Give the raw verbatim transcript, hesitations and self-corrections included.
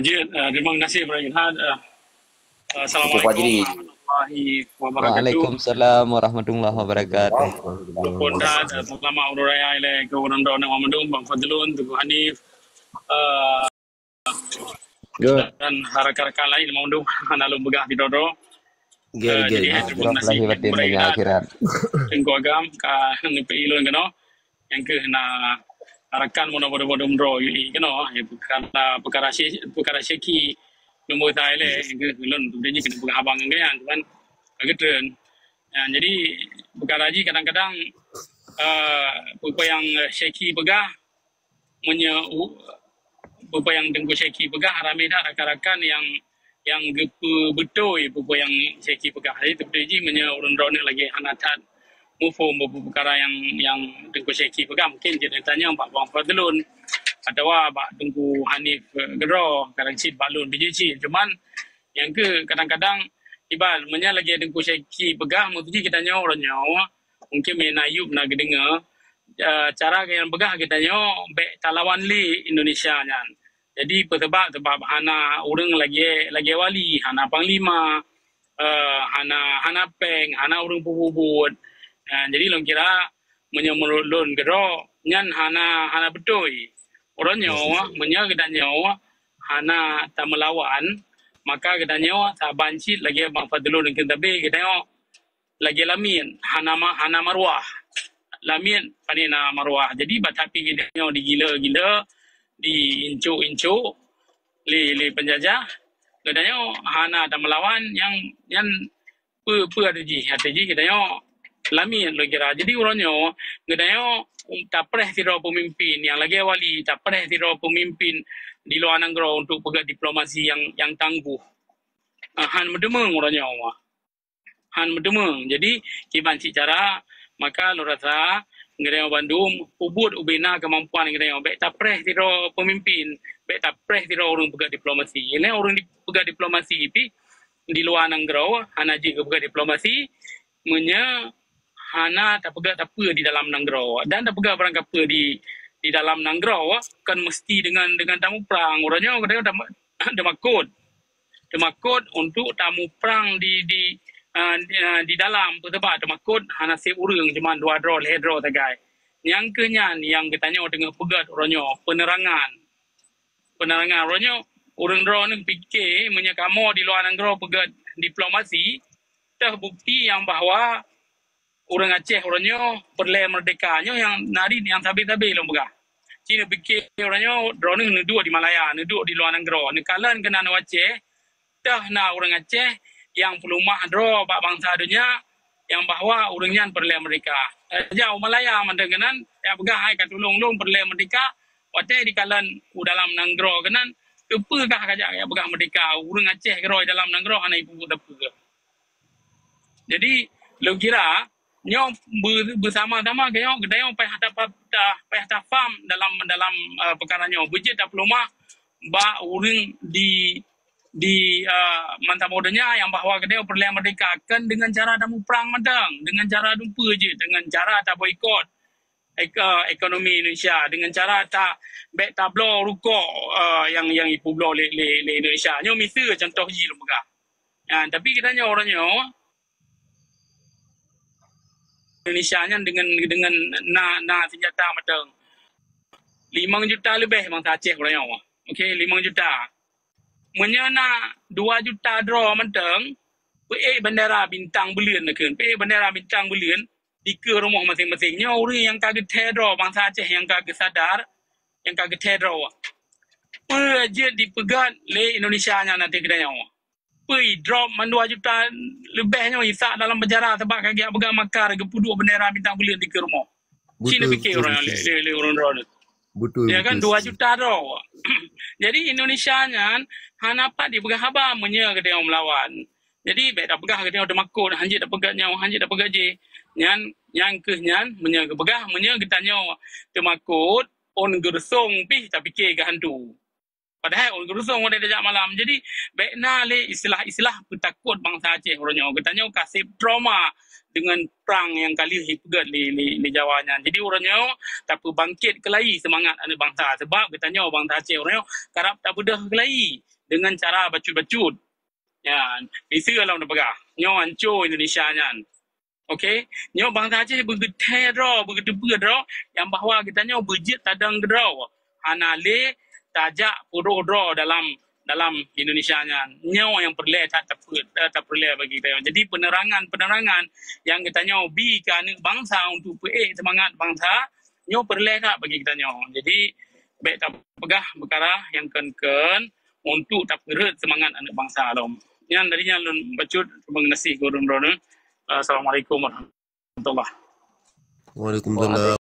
Jeuet, eh, terima kasih Pak Yunhad. Eh, Assalamualaikum warahmatullahi wabarakatuh. Waalaikumsalam warahmatullahi wabarakatuh. Mudah-mudahan, eh, selamat Hari Raya ilèe keu ureueng droeneuh mandum, Bang Fadlun, Teungku Hanif, eh, dan rakan-rakan laén mandum hana lôn peugah di Dodo. Eh, jadi, hai, terima kasih kepada Teungku Agam ka neupeuilôn keunoe. Nyang keuh na rakan meunoe bodoh-bodoh meudroe U A E keunoe, ya, peukara, peukara sye-, peukara syeki nombor ilèe, nyang keuh lôn teupeue jih keuneuk peugah haba ngon gobnyan, cuman ka geutreun. Ya, jadi peukara jih kadang-kadang, eh, peue-peue nyang syeki peugah, meunyoe u-, peue-peue nyang Teungku Syeki peugah, ramé that rakan-rakan nyang, nyang geupeubeutôi peue-peue nyang Syeki peugah. Jadi, teupeue jih meunyoe ureueng droeneuh lagèe hana that muphom peue-peue peukara nyang, nyang Teungku Syeki peugah, mungkin jeuet tanyong bak Bang Fadlun atawa bak Teungku Hanif, eh, keudroe, kadang cit bak lôn biji cit. Cuman, nyang keuh kadang-kadang, iban, meunyoe lagèe Teungku Syeki peugah, meusti geutanyoe uroe nyoe, mungkin meunyoe na Ayub na geudeungoe, eh, cara nyang peugah geutanyoe bèk talawan lé Indonesia nyan. Jadi, peue sabab? Sabab hana ureueng lagèe, lagèe wali, hana panglima, eh, hana, hana pèng, hana ureueng peubuet-buet. Eh, jadi, lôn kira, meunyoe meunurot lôn keudroe, nyan hana, hana beutôi. Uroe nyoe, meunyoe geutanyoe hana tameulawan, maka geutanyoe saban cit lagèe Bang Fadlun kheun sabé, geutanyoe lagèe lamiet, hana ma-, hana maruah. Lamiet pane na maruah. Jadi, bak tapi geutanyoe digila-gila, diincok-incok lé, lé penjajah, geutanyoe hana tameulawan, nyang, nyan peue, peue arti jih? Arti jih geutanyoe lamiet lôn kira. Jadi, uroe nyoe geutanyoe tapreh sidroe peumimpin nyang lagèe wali, tapreh sidroe peumimpin di luwa nanggroe untuk peugöt diplomasi nyang, nyang tangguh. Ah, han meuteumeung uroe nyoe. Han meuteumeung. Jadi, kiban cit cara, maka lôn rasa geutanyoe bandum peubuet ubé na keumampuan geutanyoe. Bèk tapreh sidroe peumimpin, bèk tapreh sidroe ureueng peugöt diplomasi. Nyan ureueng di-, peugöt diplomasi pih di luwa nanggroe hana jeuet keu peugöt diplomasi meunyoe hana tapeugöt sapeue di dalam nanggroe. Dan tapeugöt barang kapeue di, di dalam nanggroe kon meusti deungon, deungon tamuprang. Uroe nyoe geutanyoe tam-, teumakot. Teumakot untuk tamuprang di, di, ah, di, ah, di dalam. Peue sabab teumakot? Hana sép ureueng, cuma dua droe, lhèe droe sagai. Nyang keuh nyan nyang geutanyoe teungoh peugöt uroe nyoe, peuneurangan. Peuneurangan uroe nyoe, ureueng droeneuh pike meunyoe kamoe di luwa nanggroe peugöt diplomasi, teuh bukti nyang bahwa ureueng Aceh uroe nyoe peureulèe meurdeka. Nyoe nyang narit nyang sabe-sabe lôn peugah. Ci neupike uroe nyoe droeneuh neuduek di Malaya, neuduek di luwa nanggroe, neukalon keunan u Aceh, teuh na ureueng Aceh nyang peuleumah droe bak bansa donya nyang bahwa ureueng nyan peureulèe meurdeka. Tajak u Malaya mantong keunan, jak peugah hai ka tulông lôn peureulèe meurdeka, watèe dikalon u dalam nanggroe keunan, keupeue kah kajak jak peugah meurdeka, ureueng Aceh keudroe dalam nanggroe hana jipeubuet sapeue. Jadi, lôn kira, nyoe be-, beusama-sama geutanyoe, geutanyoe payah tapa-, ta-, payah tafaham dalam, dalam, eh, peukara nyoe. Beujeuet tapeuleumah bak ureueng di, di, eh, mantong donya nyang bahwa geutanyoe peureulèe meurdeka kon deungon cara tamuprang mantong, deungon cara dumpeue jih, deungon cara taboikot ek-, eh, ekonomi Indonesia, deungon cara ta-, bèk tabloe rukok, eh, nyang, nyang jipeubloe lé, lé, lé Indonesia. Nyoe miseue contoh jih lôn peugah. Ya, tapi geutanyoe uroe nyoe, Indonesia nyan deungon, deungon na, na seunjata mantong. Limong juta leubeh bansa Aceh uroe nyoe. Okey, limong juta. Meunyoe na dua juta droe mantong, peuék bendera bintang buleuen nakheun. Peuék bendera bintang buleuen dikeue rumoh maséng-maséng. Nyoe ureueng nyang ka geuthèe droe, bansa Aceh nyang ka geusadar, nyang ka geuthèe droe. Peue jeuet dipeugöt lé Indonesia nyan ateueh geutanyoe? Peue drop mandua juta leubeh nyoe jisak dalam penjara sabab ka geujak peugah makar geupeuduek bendera bintang buleuen dikeue rumoh. Ci neupike ureueng lé, lé, lé ureueng droeneuh. Betul, ya kan, dua juta droe. Jadi Indonesia nyan hana pat jipeugah haba meunyoe geutanyoe meulawan. Jadi bèk tapeugah geutanyoe teumakot, hanjeuet tapeugah nyoe, hanjeuet tapeugah jih. Nyan, nyang keuh nyan meunyoe geupeugah, meunyoe geutanyoe teumakot, ôn geureusong pih tapike keu hantu. Padahai ôn geureusong watèe tajak malam. Jadi, bèk na lé istilah-istilah peutakot bansa Aceh uroe nyoe. Geutanyoe ka sép trauma dengan prang nyang ka lheueh jipeugét lé, lé, lé Jawa nyan. Jadi uroe nyoe tapeubangkét keulai seumangat aneuk bansa, sebab geutanyoe bansa Aceh uroe nyoe karab tabeudôh keulai dengan cara bacut-bacut. Ya, miseue lom tapeugah, nyoe anco Indonesia nyan. Okey, nyoe bansa Aceh beugeuteupeue droe, beugeuteupeue droe nyang bahwa geutanyoe beujeuet tadong keudroe, hana lé tajak peuroh droe dalam, dalam Indonesia nyan. Nyoe nyang peureulée that tapeu-, eh, tapeureulée bagi geutanyoe. Jadi penerangan-penerangan nyang geutanyoe bi keu aneuk bansa untuk peuék seumangat bansa, nyoe peureulée that bagi geutanyoe. Jadi bék tapeugah peukara nyang kheun-kheun untuk tapeureuet seumangat aneuk bansa lom. Nyan dari nyan lôn bacut, terima kasih gurée droeneuh. Assalamualaikum warahmatullahi. Waalaikumsalam.